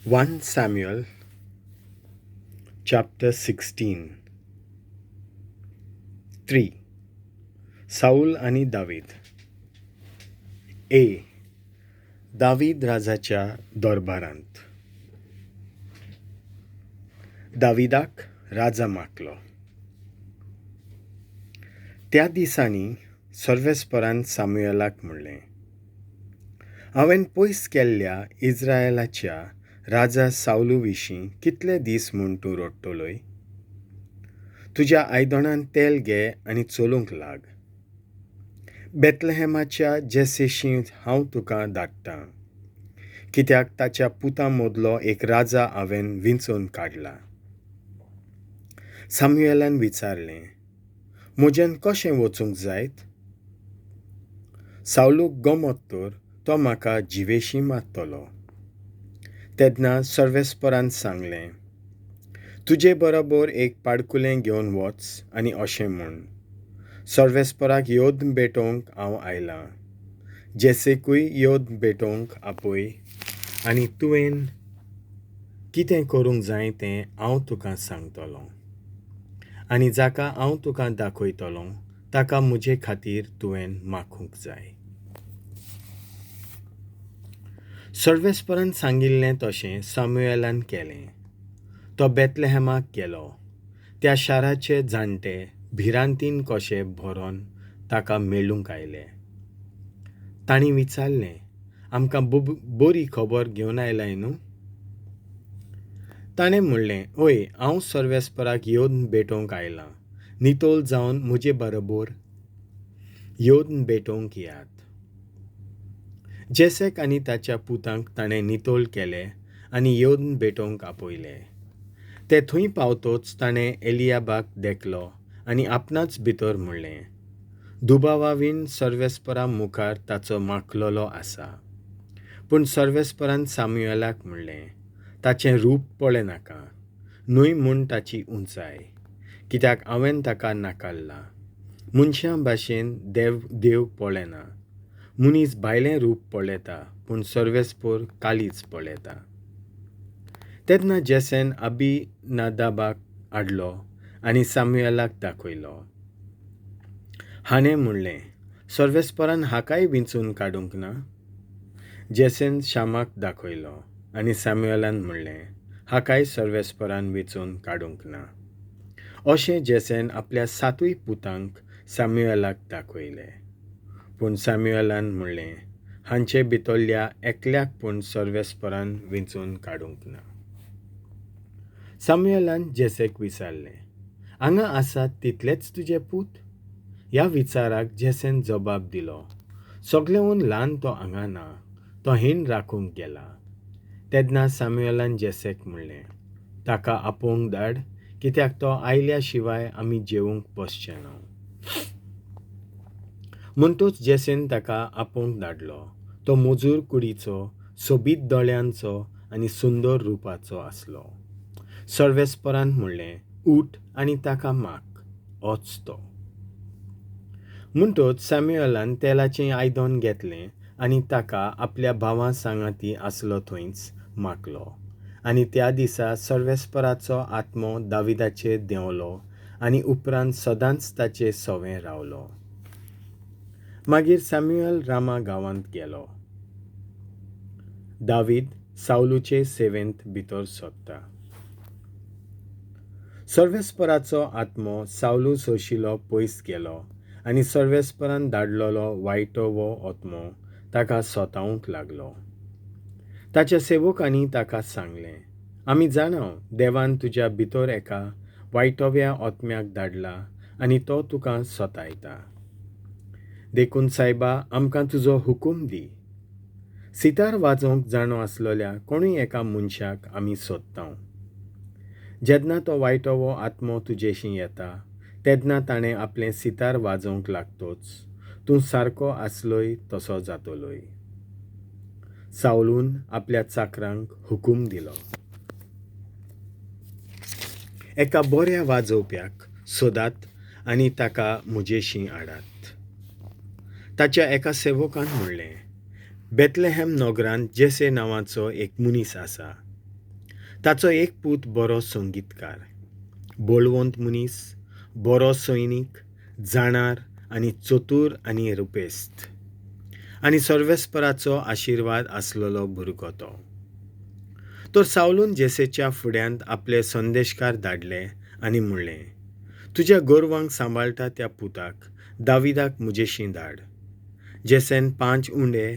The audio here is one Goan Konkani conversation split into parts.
1 Samuel chapter 16. 3. Saul आनी दावीद. ए. दावीद राजाच्या दरबारांत. दाविदाक राजा मागलो. त्या दिसांनी सर्वेस्परान सामुएलाक म्हणलें, हांवें पयस केल्ल्या इस्रायलाच्या राजा सावलू विशीं कितले दीस म्हूण तूं रडटलोय? तुज्या आयदनांत तेल घे आनी चलूंक लाग. बेथलेहेमाच्या जेसेशी हांव तुका धाडटां, कित्याक ताच्या पुतां मदलो एक राजा हांवें विंचून काडला. सामुएलान विचारलें, म्हज्यान कशें वचूंक जायत? सावलूक गमत तर तो म्हाका जिवेशीं मारतलो. तेन्ना सर्वेस्परान सांगलें, तुजे बरोबर एक पाडकुलें घेवन वच आनी अशें म्हूण, सर्वेस्पराक येवन भेटोवंक हांव आयलां. जेसेकूय येवन भेटोवंक आपय आनी तुवें कितें करूंक जाय तें हांव तुका सांगतलों, आनी जाका हांव तुका दाखयतलों ताका म्हजे खातीर तुवें माखूंक जाय. सर्वेस्परान सांगिल्लें तशें सामुएलान केलें. तो बेथलेहेमाक गेलो. त्या शाराचे जाणटे भिरांतीन कशे भरोन ताका मेळूंक आयले. तांणी विचारलें, आमकां बरी खबर घेवन आयलाय न्हू? ताणें म्हणलें, हय, हांव सर्वेस्पराक येवन भेटोवंक आयलां. नितळ जावन म्हजे बरोबर येवन भेटोवंक येयात. जेसेक आनी ताच्या पुतांक ताणें नितळ केले आनी येवन भेटोवंक आपयले. ते थंय पावतोच ताणें एलियाबाक देखलो आनी आपणाच भितर म्हणलें, दुबावावीन सर्वेस्परा मुखार ताचो माखलेलो आसा. पूण सर्वेस्परान सामुएलाक म्हणलें, ताचें रूप पळयनाका, न्हय म्हूण ताची उंचाय, कित्याक हांवें ताका नाकारला. मनशां भाशेन देव पळयना. मनीस भायलें रूप पळयता, पूण सर्वेस्पर काळीज पळयता. तेन्ना जेसेन अबिनादाबाक हाडलो आनी सामुएलाक दाखयलो. हाणें म्हणलें, सर्वेस्परान हाकाय विंचून काडूंक ना? जेसेन शामाक दाखयलो आनी सामुएलान म्हणलें, हाकाय सर्वेस्परान विंचून काडूंक ना. अशें जेसेन आपल्या सातूय पुतांक सामुएलाक दाखयले. पूण सामुएलान म्हणलें, हांचे भितरल्या एकल्याक पूण सर्वेस्परान विंचून काडूंक ना. सामुएलान जेसेक विचारलें, हांगा आसात तितलेच तुजे पूत? ह्या विचाराक जेसेन जबाब दिलो, सगळेहून ल्हान तो हांगा ना, तो हीण राखूंक गेला. तेन्ना सामुएलान जेसेक म्हणलें, ताका आपोवंक धाड, कित्याक तो आयल्या शिवाय आमी जेवंक बसचे ना. म्हणटूच जेसेन ताका आपोवंक धाडलो. तो मजूर कुडीचो, सोबीत दोळ्यांचो आनी सुंदर रुपाचो आसलो. सर्वेस्परान म्हणलें, उठ आनी ताका माग, होच तो. म्हणटूच सामुएलान तेलाचें आयदन घेतलें आनी ताका आपल्या भावां सांगाती आसलो थंयच मागलो. आनी त्या दिसा सर्वेस्पराचो आत्मो दाविदाचेर देंवलो आनी उपरांत सदांच ताचे सवें रावलो. मागीर सामुएल रामा गांवांत गेलो. दावीद सावलूचे सेवेंत भितर सोदता. सर्वेस्पराचो आत्मो सावलू सोशिलो पयस गेलो आनी सर्वेस्परान धाडलेलो वायटो आत्मो ताका सोतावंक लागलो. ताच्या सेवकांनी ताका सांगलें, आमी जाणाव देवान तुज्या भितर एका वायटोव्या आत्म्याक धाडला आनी तो तुका सोतायता. देखून सायबा, आमकां तुजो हुकूम दी. सितार वाजोवंक जाणो आसलेल्या कोणूय एका मनशाक आमी सोदता. जेन्ना तो वायटोवो आत्मो तुजेशी येता तेन्ना ताणें आपलें सितार वाजोवंक लागतोच तूं सारको आसलोय तसो जातलोय. सावलून आपल्या चाकरांक हुकूम दिलो, एका बऱ्या वाजोवप्याक सोदात आनी ताका म्हजेशी हाडात. ताच्या एका सेवकान म्हणलें, बेथलेहेम नगरांत जेसे नांवाचो एक मनीस आसा. ताचो एक पूत बरो संगीतकार, बळवंत मनीस, बरो सैनीक, जाणार आनी चतूर आनी रुपेस्त आनी सर्वेस्पराचो आशिर्वाद आसलेलो भुरगो तो. तर सावलून जेसेच्या फुड्यांत आपले संदेशकार धाडले आनी म्हणलें, तुज्या गोरवांक सांबाळटा त्या पुताक दाविदाक म्हजेशीं धाड. जेसेन 5 उंडे,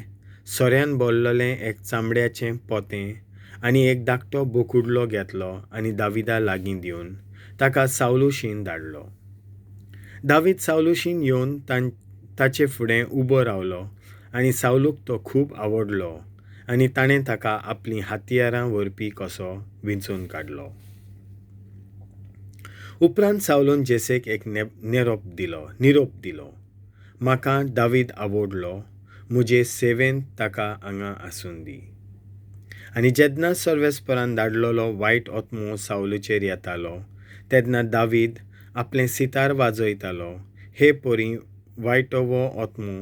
सोऱ्यान भरलेलें एक चामड्याचें पोतें आनी एक धाकटो बोकुडलो घेतलो आनी दाविदा लागीं दिवन ताका सावलूशीन धाडलो. दावीद सावलूशीन येवन ताचे फुडें उबो रावलो आनी सावलूक तो खूब आवडलो आनी ताणें ताका आपलीं हत्यारां व्हरपी कसो विंचून काडलो. उपरांत सावलून जेसेक एक निरोप दिलो, म्हाका दावीद आवडलो, म्हजे सेवेंत ताका हांगा आसून दी. आनी जेन्ना सर्वेस्परान धाडलेलो वायट आत्मो सावलूचेर येतालो तेन्ना दावीद आपलें सितार वाजयतालो. हे परी वायटवो आत्मो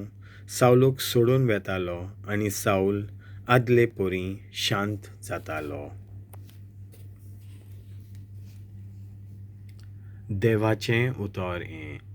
सावलूक सोडून वेतालो आनी सावल आदले परी शांत जातालो. देवाचें उतर हें.